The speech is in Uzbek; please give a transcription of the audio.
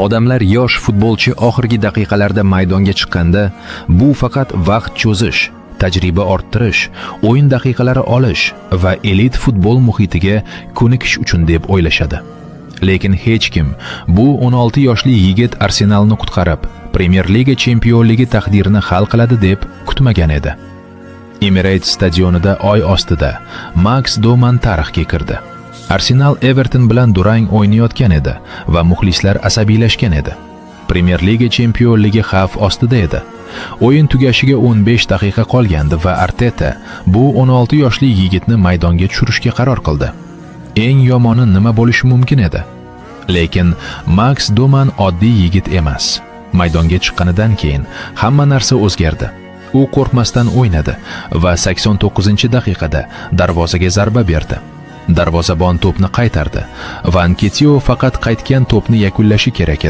Odamlar yosh futbolchi oxirgi daqiqalarda maydonga chiqqanda bu faqat vaqt cho'zish, tajriba orttirish, o'yin daqiqalari olish va elit futbol muhitiga ko'nikish uchun deb o'ylashadi. Lekin hech kim bu 16 yoshli yigit Arsenalni qutqarib, Premyer Liga chempionligi taqdirini hal qiladi deb kutmagan edi. Emirates stadionida oy ostida Max Doman tarixga kirdi. Arsenal Everton bilan durang o'ynayotgan edi va muxlislar asabiylashgan edi. Premyer Liga chempionligi xavf ostida edi. O'yin tugashiga 15 daqiqa qolgandi va Arteta bu 16 yoshli yigitni maydonga tushirishga qaror qildi. Eng yomoni nima bo'lishi mumkin edi? Lekin Max Doman oddiy yigit emas. Maydonga chiqqanidan keyin hamma narsa o'zgardi. U qo'rqmasdan o'ynadi va 89-daqiqada darvozaga zarba berdi. Darvozabon to'pni qaytardi va Nketiah faqat qaytgan to'pni yakunlashi kerak edi.